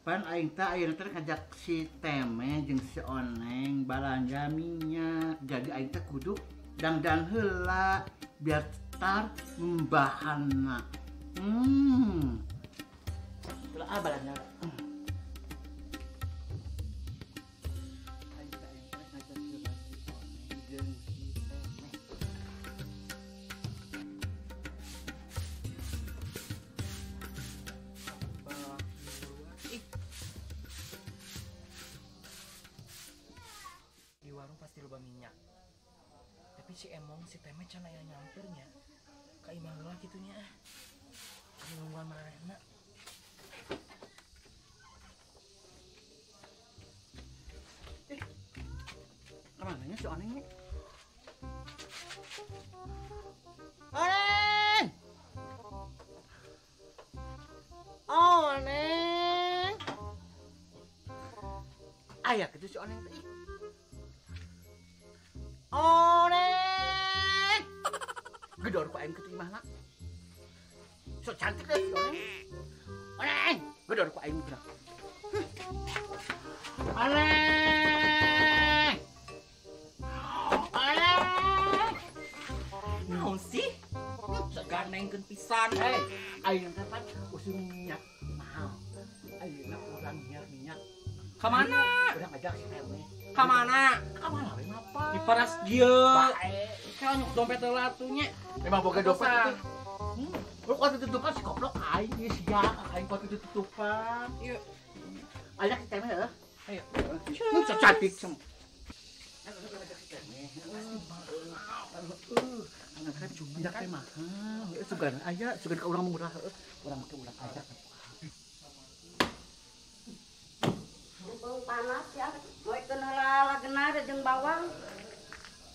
Pan aing teh ayeuna teh ngajak si Teme jeung si Oneng balanja minyak. Jadi aing teh kudu dangdan heula biar tar membahanna. Heula ah balanja. Aing teh ngajak heula si Oneng jeung si Teme. Di warung pasti loba minyak. Tapi si Emong si Teme can aya nyampernya. Ka imah heula kitu nya. Nungguan marana. Kemana nya si Oneng nih? Oneng! Oneng! Aya kitu si Oneng teh. Oneng! Gedor ku aing kitu imahna. So cantik deh si Oneng. Oneng! Gedor ku aing geura. Oneng! Oneng! Naon sih? Seganengkeun pisan. Hei, aing teh pan usum minyak mahal. Ayeuna urang nyiar minyak. Ka mana? Urang ajak si Teme. Ka mana? Ka mana we mapa? Di paras dieu. Bae. Kalau nyuk dompet heula atuh nya. Emang boga dompet itu. Lu kuat tutupan si koplok aing ieu sia, aing kuat tutupan. Ieu. Ajak si Teme heuh. Ayo. Nu cantik sem. Ajak si Teme. Minyak teh mahal. Sugan aya, sugan ka urang murah heuh. Urang make urang ajak. Bau panas ya, moekeun heula lagena jeung bawang.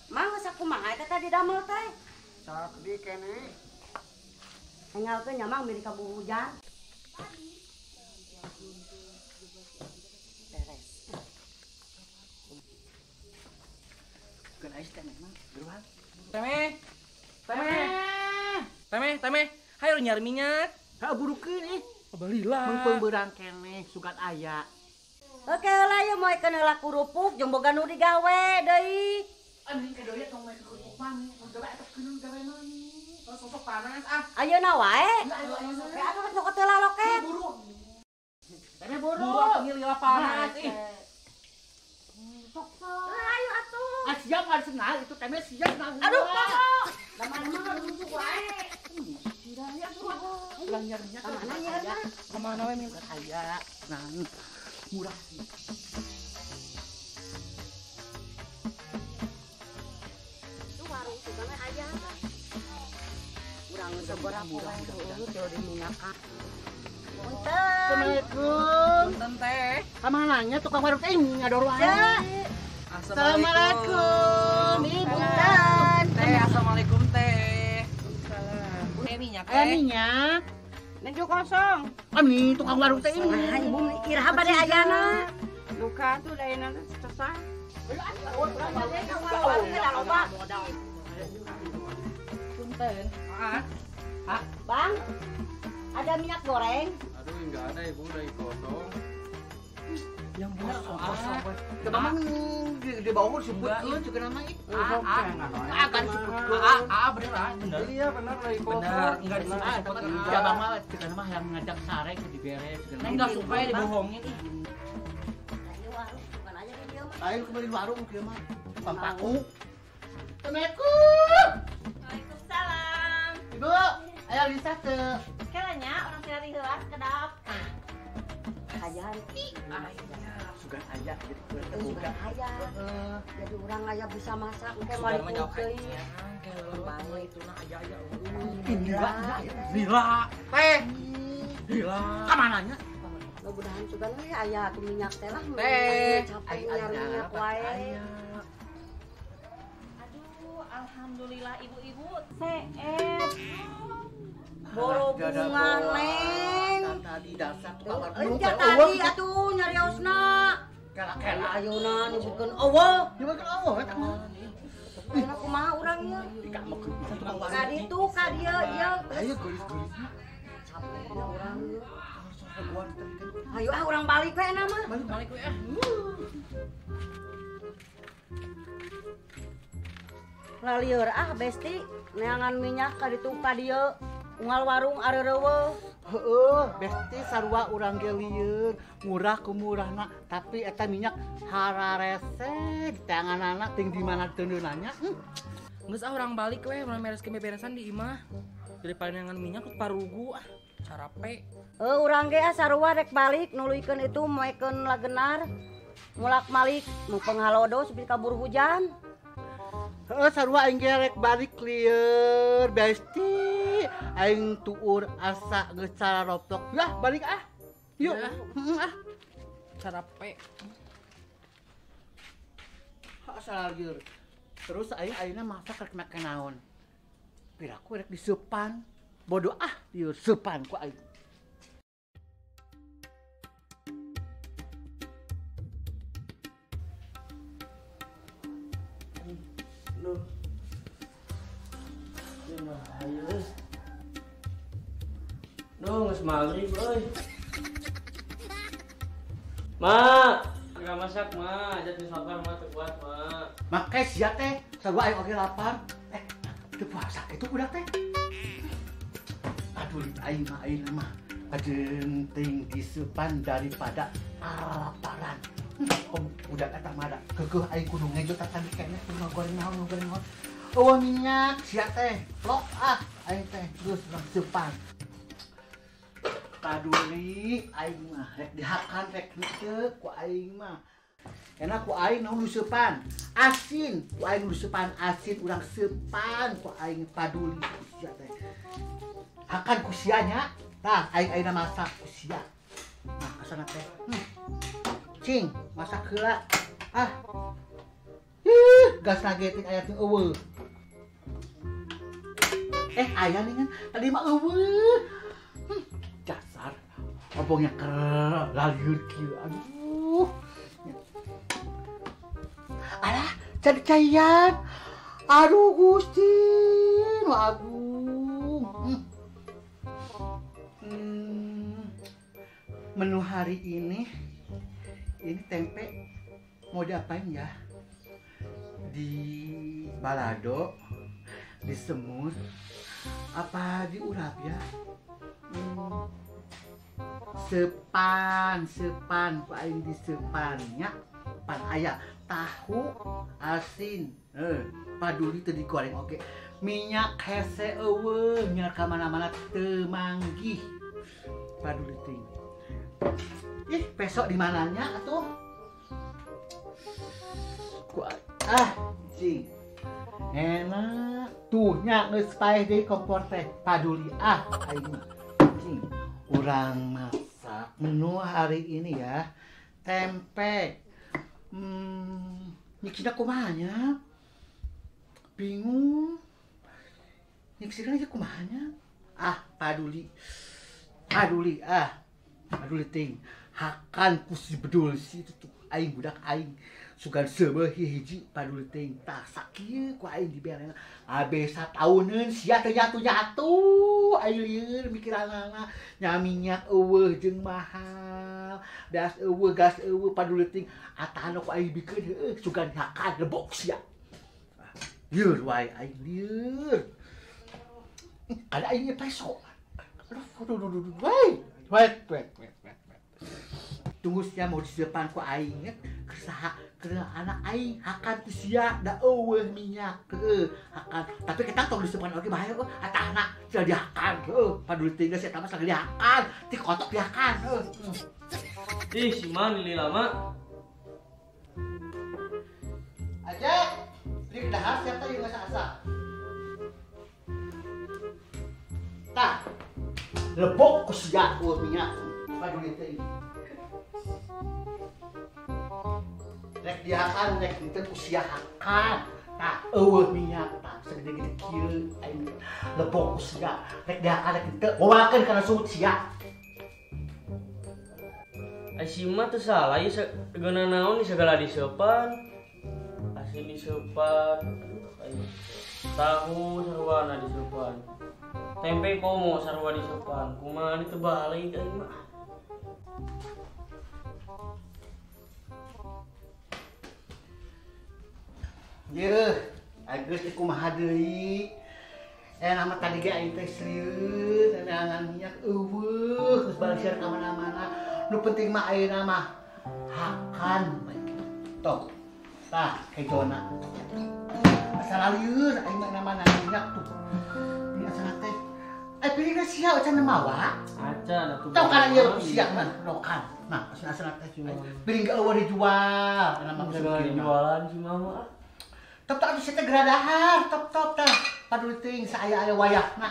Mang geus sakumaha eta tadi damel teh? Sakdi keneh. Enggalkeun nya Mang milik ka hujan. Beres. Keun ais teh mah, geruhan. Teme. Teme. Teme, teme. Hayo nyari minyak. Ha burukeun ih. Balila. Mengpeung beurang keneh sugan aya. Oke lah ya moekeun heula kurupuk jeung boga nu digawe deui. Anjing kadoya tong moe kerupuk mah, mun gawe eta keun gawe mah. Sosok panas ah. Ayeuna wae. Ayeuna. Atuh rek nyokot heula loket. Buru. Teme buru. Buru atuh lila panas ih. Sok sok. Ayo atuh. Ah siap harus nah itu teme siap nah. Aduh, kok. Lama-lama rujuk wae. Sia tuh. Urang nyar minyak. Kamana nyarna? Kamana we minta aya. Nah, murah sih. Itu warung tukangnya aya. Urang sabaraha wae heueuh teu diminyakan. Punten. Assalamualaikum. Punten teh. Kamana nya tukang warung teh ngador wae. Assalamualaikum. Ibu. Punten. Teh, assalamualaikum teh. Waalaikumsalam. Teh minyak teh. Minyak. Nejo kosong. Ami tukang warung teh ini. Nah, ibu iraha bade ayana. Luka tuh lain nanti selesai. Punten. Ah. Bang, ada minyak goreng? Aduh, enggak ada ibu, udah kosong. Yang kosong kosong. Coba mang di bawah disebutkeun juga nama itu. Akan disebutkeun. A bener ah, bener. Iya bener lagi kosong. Bener, enggak disebut. Ya bang mah juga nama yang ngajak sare ke dibere juga. Neng enggak suka ya dibohongin ih. Ini warung bukan aja di dieu mah. Ayo kembali warung kieu mah. Tukang paku. Assalamualaikum. Waalaikumsalam. Ibu, ayo Lisa teu. Kelanya orang cari heula kedap. Hayang sugan aya jadi sugan aya. Jadi urang aya bisa masak engke Sugan moal mah jauh deui. Bae itu nah aya aya. Lila, lila. Teh. Lila. Kamana nya? Mudah-mudahan sugan we aya tuh minyak teh lah. Teh. Capek nyari minyak wae. Aduh, alhamdulillah ibu-ibu seep. Boro bunga neng. Tadi dasar tukang warung. Enja tadi atuh nyariosna. Kela-kela ayeuna nyebutkeun eueuh. Nyebutkeun eueuh eta mah. Ayeuna kumaha urang ieu? Dikamekeun pisan tukang warung. Ka ditu ka dieu ieu. Ayo geulis-geulisna. Capek urang ieu. Gua ditekan. Ayo ah urang balik we na mah. Balik we ah. Lalieur ah besti neangan minyak ka ditu ka dieu. Unggal warung areureue. Heeh, besti sarua urang ge lieur, murah ku murahna, tapi eta minyak hararese di tanganana ting di mana teundeunanya. Geus ah urang balik we, urang mereskeun beberesan di imah. Daripada neangan minyak parugu ah, carape. Heuh, urang ge ah sarua rek balik nuluykeun itu moekeun lagenar. Mulak-malik nu penghalodo supir kabur hujan. Heeh, sarua aing ge rek balik lieur, besti. Aing tuur asa geus cara roptok. Yah, balik ah. Yuk. Heeh ah. Carape. Asa lieur. Terus aing ayeuna masak rek make naon? Piraku rek diseupan. Bodoh ah, lieur seupan ku aing. Duh. Ayo. Duh, geus maghrib euy. Ma, enggak masak, Ma. Ajat geus lapar, Ma, teu kuat, Ma. Make sia teh, sarua aing oge lapar. Teu puasa kitu budak teh. Aduh, aing mah ayeuna mah ajeun ting diseupan daripada kalaparan. Budak eta mah da keukeuh aing kudu ngejo tadi keneh kudu ngagoreng naon ngagoreng naon. Eueuh minyak sia teh, plok ah aing teh geus urang seupan. Paduli aing mah rek dihakan rek henteu ku aing mah. Enak ku aing nu seupan asin, ku aing nu seupan asin urang seupan ku aing paduli sia teh. Hakan ku sia nya, tah aing ayeuna masak ku sia. Nah, asana teh. Cing, masak heula. Ah. Ih, gas lagi ting aya ting eueuh. Aya nih tadi mah eueuh. Dasar obongnya ker lalieur kieu. Aduh. Alah, jadi caian. Aduh Gusti, nu agung. Menu hari ini tempe mau diapain ya? Di balado, disemur, apa diurap ya? Sepan, sepan, ku aing disepannya, pan aya tahu asin, paduli teu digoreng oke. Minyak hese eueuh, minyak ka mana-mana teu manggih. Paduli ting. Ih, besok di mananya atuh? Ku ah, cing. Enak. Tuh nya geus paeh deui kompor teh. Paduli ah aing mah. Cing. Urang masak menu hari ini ya. Tempe. Nyikina kumaha nya? Bingung. Nyikina aja kumaha nya? Ah, paduli. Paduli ah. Paduli ting. Hakan ku si bedul si itu tuh aing budak aing sugan seubeuh hiji paduli ting tah sakieu ku aing diberena abe satauneun sia teu nyatu-nyatu aing lieur mikiranana nya minyak eueuh jeung mahal das eueuh gas eueuh paduli ting atana ku aing bikeun heueuh sugan hakan lebok sia lieur wae aing lieur kada aing peso aduh aduh aduh wait wait wait wait. Tunggu sia mau disepan ku aing kesaha ke anak aing hakan ku sia da eueuh minyak heueuh hakan tapi kita tong disepan oge bahaya eueuh atahna sia dihakan heueuh paduli teh geus eta mah sagala dihakan ti kotok dihakan heueuh. Ih si man lili lama aja di dahar sia teh ieu asa-asa tah lebok ku sia eueuh minyak paduli teh rek dihakan rek henteu ku sia hakan tah eueuh minyak tah sagede-gede kieu aing lebok ku sia rek dihakan rek henteu wawakeun kana suut sia. Ai si mah teu salah ieu geuna naon segala diseupan asin diseupan aduh tahu sarwana diseupan tempe komo sarua diseupan kumaha teu balik aing mah. Yeuh, geus kumaha deui. Nama tadi ge aing teh serius, neangan minyak eueuh, geus balik ka mana-mana. Nu penting mah ayeuna mah hakan bae. Tok. Tah, hejona. Asal lieur aing mah nama minyak tuh. Ini asal teh. Piringna sia acan mawa. Acan atuh. Tau kana ieu sia mah rokan. Nah, asal teh piring ge eueuh dijual. Nama segala dijualan si mama. Top top atuh sia teh geura dahar, top top tah. Paduli teuing saaya-aya wayahna.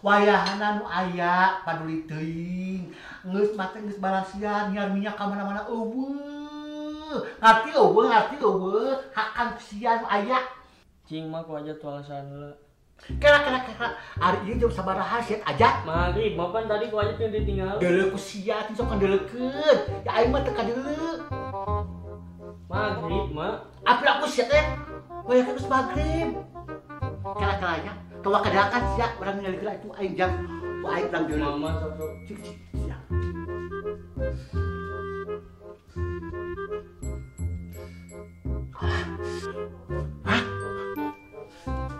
Wayahna nu aya paduli teuing. Geus mah teh geus balasian nyiar minyak ka mana-mana eueuh. Ngarti eueuh, hakan sia nu aya. Cing mah ku aja tuh alasan heula. Kira kira ari ieu jam sabaraha sia aja? Maghrib mah pan tadi ku aja teh ditinggal. Deuleu ku sia teh sok deulekeun. Ya aing mah teu kadeuleu. Maghrib mah. Apil aku sia teh. Wayah geus maghrib. Kala-kalanya tawa kadakan sia urang ningali heula itu aing jam ku aing urang deuleu. Mama sok cik cik sia. Hah?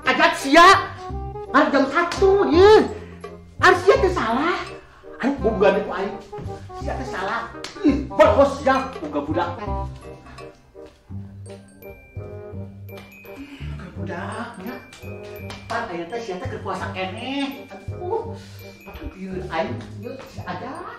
Ajat sia. Ari jam 1 ye. Ari sia teh salah. Ari boga ku aing. Sia teh salah. Ih, boros sia boga budak teh. Budaknya. Pan aya teh sia teh keur puasa keneh. Aduh, patang ieu aing ieu si Ajat.